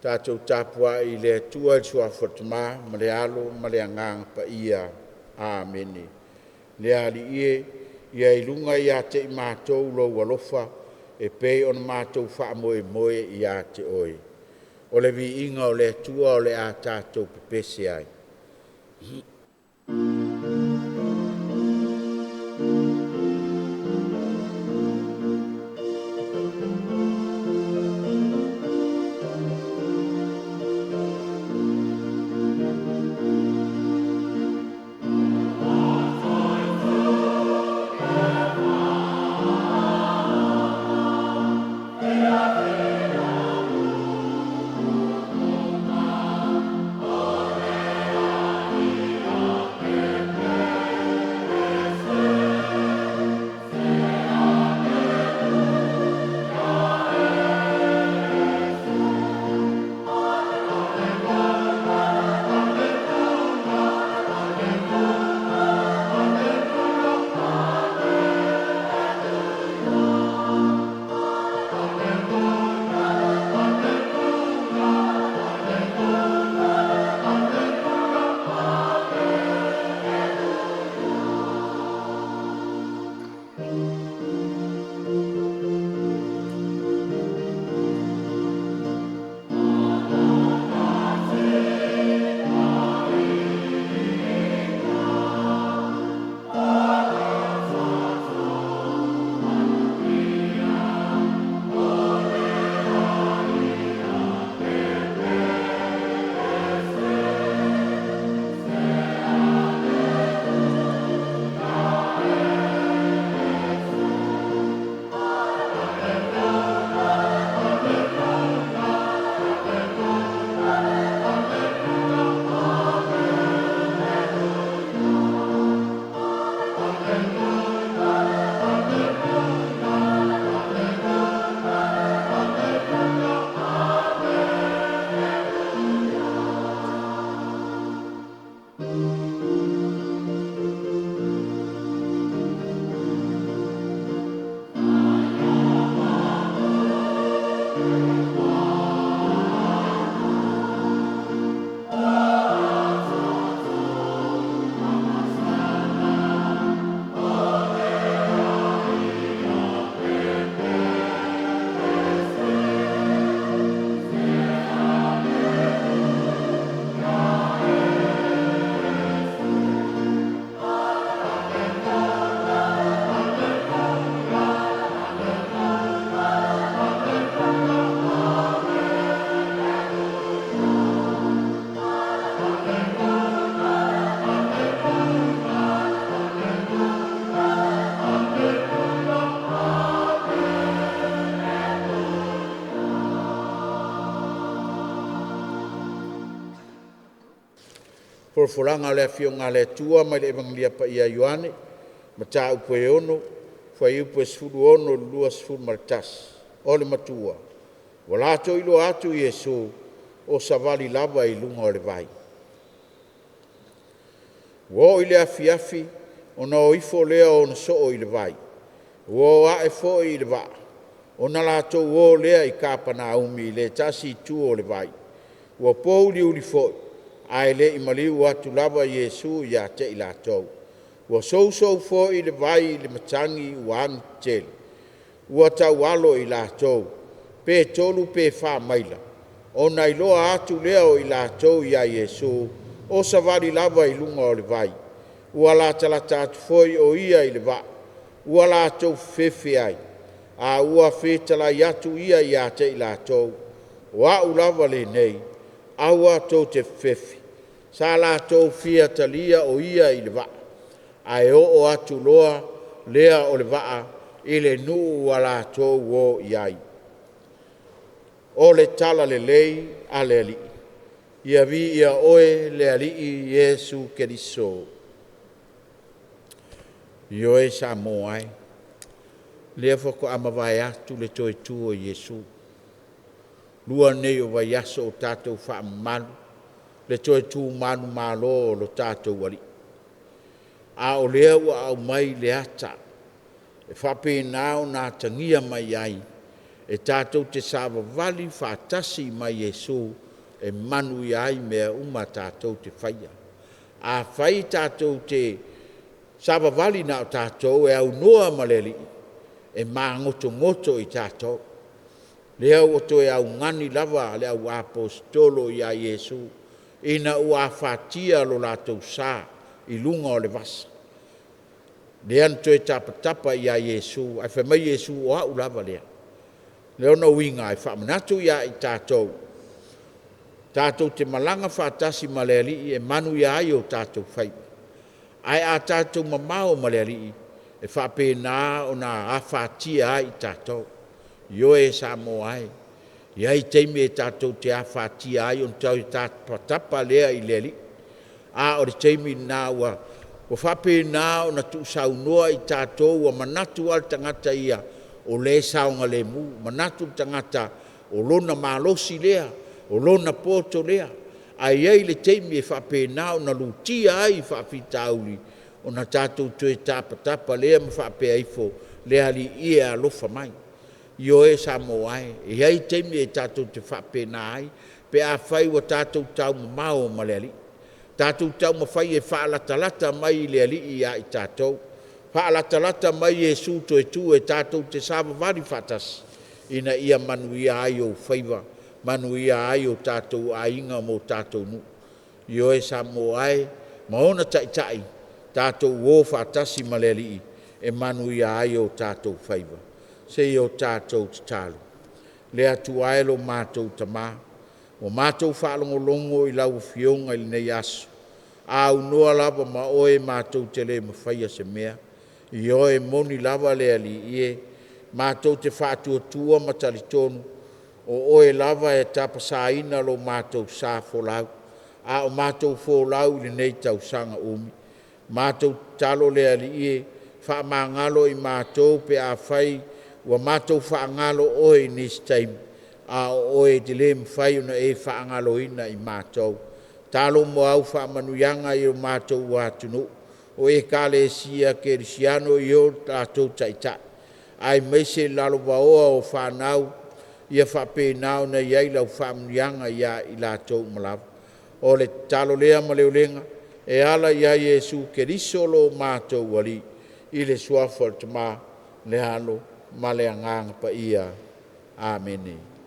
Tatou tapuai i le Atua i le Suafa o le Tama ma le Alo ma le Agaga Paia. Amene. Le Alii e, ia i luga ia te i matou lou alofa e pei ona matou faamoemoe ia te Oe. O le viiga o le Atua o le a tatou pepese ai. Folafolaga a le Afioga a le Atua mai le Evagelia Paia a Ioane, Mataupu e 6, fuaiupu e 16 i le 21. O le Matua ua latou iloa atu Iesu o savali lava i luga o le vai. Ua oo i le afiafi, ona o ifo lea o ona soo i le vai. Ua o ae foi i le vaa, ona latou o lea i Kapunaumi i le tasi itu o le vai. Ua pouliuli foi, ae le i maliu atu lava Iesu ia te i latou. Ua sousou foi le vai i le matagi ua agi tetele. Ua taualo i latou, pe 3 pe 4 maila, ona iloa atu lea o i latou ia Iesu o savali lava i luga o le vai. Ua latalata atu foi o Ia i le vaa ua latou fefefe ai, a ua fetalai atu Ia ia te i latou, “O A'u lava lenei, aua tou te fefefe.” Sa latou fia talia o Ia i le vaa, ae oo atu loa lea o le vaa i le nuu ua latou o i ai. O le Tala Lelei a le Alii. Ia viia Oe le Alii Iesu Keriso. Ioe Samoa e, o lea faatoa mavae atu le toe tu o Iesu, lua nei o vaiaso o tatou faamamalu le toe tu manumalo o lo tatou Alii. A o lea ua aumai le ata e faapena ona atagia mai ai E tatou te savavali faatasi ma Iesu e manuia ai mea uma tatou te faia. Afai tatou te savavali na o tatou e aunoa ma le Alii, e magotogoto i tatou. Lea ua toe augani lava le au Aposetolo ia Iesu ina ua afatia lo latou sa i luga o le vasa, lea na toe tapatapa ia Iesu ae fai mai Iesu, “O Au lava lea.” O lona uiga e faamanatu ia i tatou, tatou te malaga faatasi ma le Alii e manuia ai o tatou faiva. Ae a tatou mamao ma le Alii, e faapena ona afatia ai i tatou. Ioe Samoa e, e i ai taimi e tatou te afatia ai ona toe tapatapa lea i le Alii, a o le taimi lena ua faapena ona tuusaunoa i tatou ua manatu lava le tagata ia o lea e saogalemu, manatu le tagata o lona malosi lea, o lona poto lea. Ae i ai le taimi e faapena ona lutia ai i faafitauli ona tatou toe tapatapa lea ma faapea ifo, “Le Alii e alofa mai.” Ioe Samoa e, e i ai taimi e tatou te faapena ai pe afai ua tatou taumamao ma le Alii. Tatou taumafai e faalatalata mai le Alii ia i tatou, faalatalata mai Iesu toe tu e tatou te savavali faatasi ina ia manuia ai ou faiva, manuia ai o tatou aiga ma o tatou nuu. Ioe Samoa e ma ona Taitai, tatou o faatasi ma le Alii e manuia ai o tatou faiva. Se i o tatou tatalo. Le Atua e lo matou Tama, ua matou faalogologo i lau Afioga i lenei aso, a aunoa lava ma Oe matou te le mafaia se mea. Ioe, e moni lava le Alii e, matou te faatuatua ma talitonu o Oe lava e tapasaina lo matou sa folau, a o matou folau i lenei tausaga umi. Matou tatalo le Alii e, faamagalo i matou pe afai ua matou faagalo Oe i nisi taimi, a o Oe e te le mafai ona e faagaloina i matou. Tatalo mo au faamanuiaga i lo matou atunuu, o Ekalesia Kerisiano i o latou Taitai aemaise lalovaoa o fanau, ia faapena ona i ai lau faamanuiaga ia i latou uma lava. O le tatalo lea ma le ulega e ala ia Iesu Keriso lo matou Alii, i le Suafa o le Tama, le Alo ma le Agaga Paia. Amene.